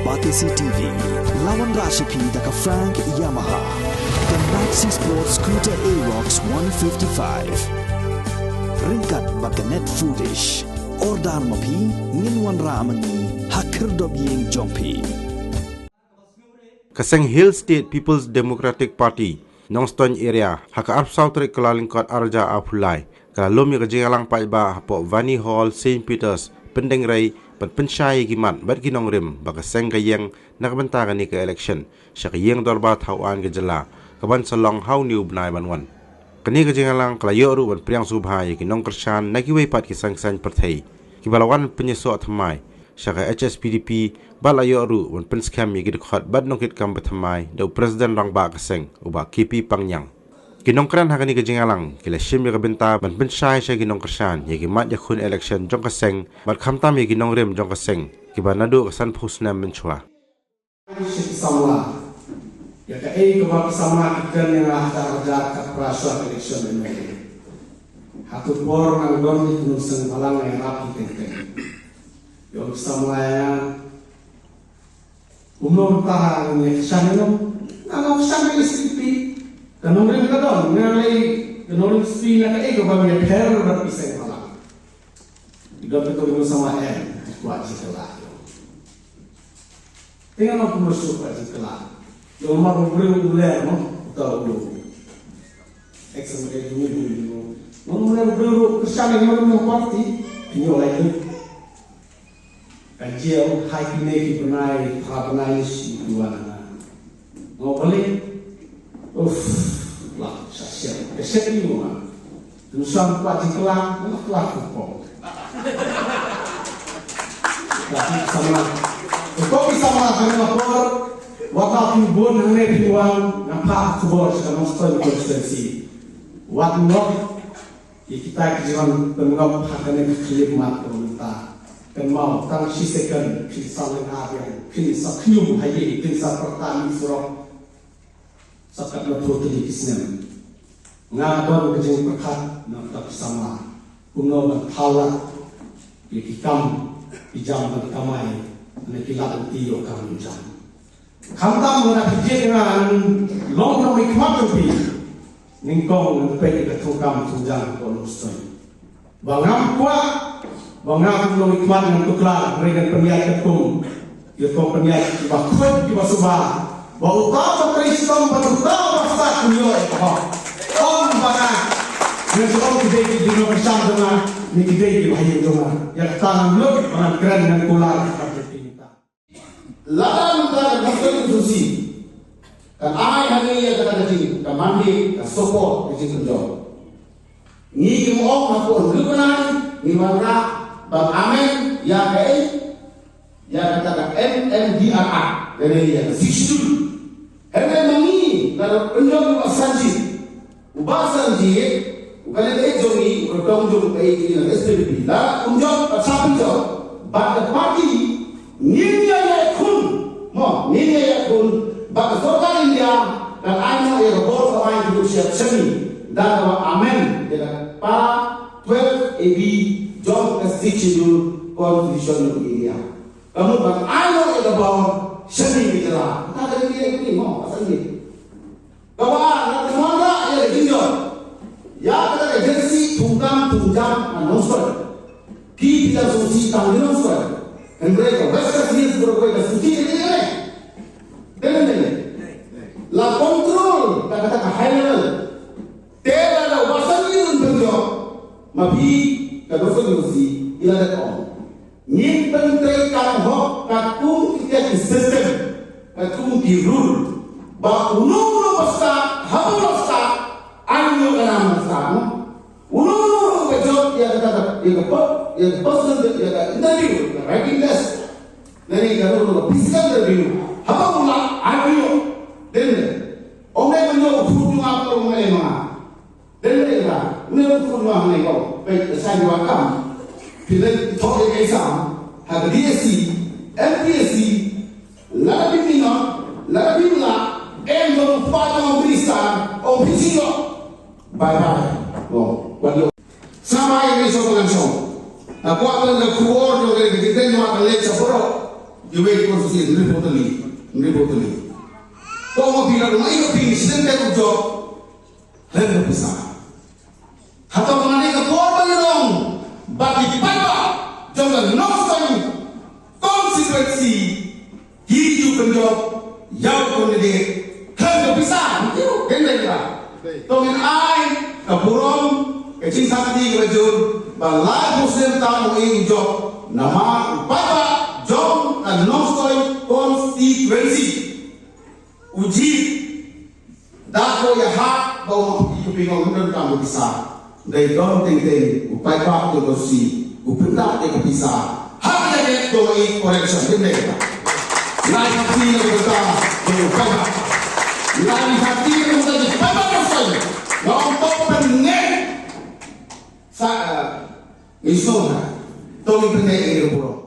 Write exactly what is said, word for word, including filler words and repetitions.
Batesi T V, la wanrah sha phi da ka Frank Yamaha, ka Maxi Sport Scooter Aerox one fifty-five. Ryngkat bad ka Net Foodish. Order ma phi, ngin wanrah ma ngi ha khyrdop ïing jong phi. Ka seng Hill State People's Democratic Party Nongstoiñ Area, ha ka arphew saw tarik Kyllalyngkot arhajar arphew lai, ka la lum ïa ka jingïalang paidbah hapoh Vani Hall, Saint Peter's, Pyndengrei, ban pynshai ïa ki mat bad ki nongrim ba ka seng ka ïeng na ka bynta kane ka election sha ka ïing dorbar thaw aiñ ka jylla, kaban sa long ha une u bnai ban wan. Kane ka jingïalang ka la ïoh ruh ban pdiang sngewbha ïa ki nongkyrshan na kiwei pat ki seng saiñ pyrthei, kiba la wan pynïasoh thymmai sha ka H S P D P, bad la ïoh ruh ban pynskhem ïa ki dkhot bad nongkitkam ba thymmai da u President Rangbah ka seng, u Bah K P Pangniang. Ki nongkren ha kane ka jingïalang ki la shim ïa ka bynta ban pynshai sha ki nongkyrshan ïa ki mat ïakhun election jong ka seng, bad khamtam ïa ki nongrim jong ka seng kiba naduh ka sanphew snem mynshuwa. Shi ki samla. Ïa kaei kaba ki samla ki kren ïa nga ha ka arhajar khatphra shuwa ka election M L A. Ha tu por nang don ïa ki nongshong balang ïarap ki teng teng. Ïa ki samla ïa nga. Kumno mynta ha ngi kyrshan ïa no? Nga kyrshan ïa S P D P. Ka nongrim ka don, nga lei ka nongrim S P na kaei kaba ngi pher bad ki seng balang. Ki don ka tu ngi samla em, ki kwah jingkylla. Te nga ong kumno shuh ka jingkylla. Ïa u mar u briew u ler, no? Uta u ex M L A u, u, u, u, u ler u briew u kyrshan ïa nga u party. Pynïoh lai tu. Ka jia u hai kine ki bnai, phra bnai shi ki wan na nga. Nga ong balei? Uff, lah, sha shet. Ka shet ïa u ma. Nusam pla jingkylla, nusam pla kyrpong. Pla jingsamla. Kyrpong jingsamla kane ka por, wat la phi bun hangne phi wan, ngam phah khubor sha ka Nongstoiñ constituency. Wat ngop, ïa kita ki jingwan pynngop ha kane ka khyllipmat ka mynta. Kynmaw, tang shi second, phin sa lynga biang, phin sa khñium ha ïing, phin sa pyrta mih surok. Sa katno phew tylli ki snem. Nga don ka jingpyrkhat na ka bynta ki samla. Kumno ban thaw lad ïa ki kam ki jam ban kamai, na ki lad ruti ïoh kam jam. Khamtam lada phi jied ïa nga, ngan long nongmihkhmat jong phi. Nyngkong ngan peit ïa ka thungkam thungjam ka Nongstoiñ. Ba ngam kwah ba nga kum u nongmihkhmat ngan tuklar, hynrei ngan pynïaid katkum ki rukom pynïaid kiba khuid kiba suba. Ba uta uba trei shitom bad uta uba stad un ïoh ïa ka hok. Ym ba nga ngan shu ong ki dei ki nongkyrshan jong nga ne ki dei kiba ha ïing jong nga. Ïa kata ngam lut ba ngan kren, ngan kular. Lada mynta ka Nongstoiñ Constituency kan ai ha ngi ïa kata ka jing, ka mandate, ka support, ka jingpynjop, ngi kim ong hapoh hynriew bnai ngi wanrah ban amend ïa kaei, ïa kata ka M M D R Act, lane ïa ka Sixth Schedule. Hynrei ma ngi la pynjop ïa u Bah Sanjit. U Bah Sanjit, u candidate jong ngi, u kyrtong jong u kaei kaei na S P D P. La um jop, bad sa pynjop, bad ka party, ngin ïa ïakhun, mo, ngin ïa ïakhun, bad ka sorkar India kan ai noh ïa ka bor ka aiñ ka ruh sha ngi, da kaba amend ïa ka para twelve A B jong ka Sixth Schedule Constitution of India. Ka mut ban ai noh ïa ka bor sha ngi ki jylla. Kata ka dei ka dei mo, ka sha ngi. Kaba ar, nga kynmaw ïa ka jingjop ïa kata ka agency thungkam thungjam ha Nongstoiñ. Ki phi ïa sngewsih tang ki Nongstoiñ. Hynrei ka West Khasi Hills baroh kawei ka sngewsih ïa kane. Dei ne em? La control da kata ka high level. Te lada u Bah Sanjit un pynjop, ma phi ka Nongstoiñ Constituency i la dep ong. Ngin pyntreikam hok katkum kita ki system, katkum ki rule. Ba uno uno ba stad, haba u la stad, aiñ ïa ka nam ba stad, no? Uno uno ruh ba jop ïa kata ka, ïa ka per-, ïa ka personal, ïa ka interview, ka writing test. Lane ka ruh ka physical interview. Haba u lah, aiñ ïa. Dei ne em? Ong dei ban ïoh u phut ïa nga, ong dei ma nga. Dei ne em? Une u phut ïa nga, ong dei ko. Peit, sa ïa kam. Phi dei thok ïa ka exam ha ka D S C, M P S C, lada phim ïoh, lada phim lah, em jong u kpa jong u minister, ong phi shu ïoh. Bye bye. Ong, wan ïoh. Sa bai ïa ka shu ka ngan shu. Nga kwah ban ïa ka khubor jong ka, ka jingkren jong nga kan leit sha baroh. Iwei ko si nri potali, nri potali. Ko mo pila ma iko pin sente ko job. Len ko pisa. Hato ma ne ka por ba ngi long ba ki paidbah jong ka Nongstoiñ constituency ki ju pynjop ïa u candidate. Len ko pisa. Ken dei ba to ngin ai ka burom ka jingsakti ka jur ba lai phew snem tam u ïoh jop namar u paidbah jong ka Nongstoiñ constituency. U jied da ko ïa ha ba u ma phi u phi ngong don kam u pisa. Dei don teng teng u paidbah tu ko si u pyndak ïa ka pisa. Ha ka jaket ko i correction din dei. Lai hati na ko ta ko u paidbah. Lai hati na ko ta ko paidbah ko sai. Ngong to pynne. Sa, eh, ngi sngew ha. To ngi pynne ïa ka burom.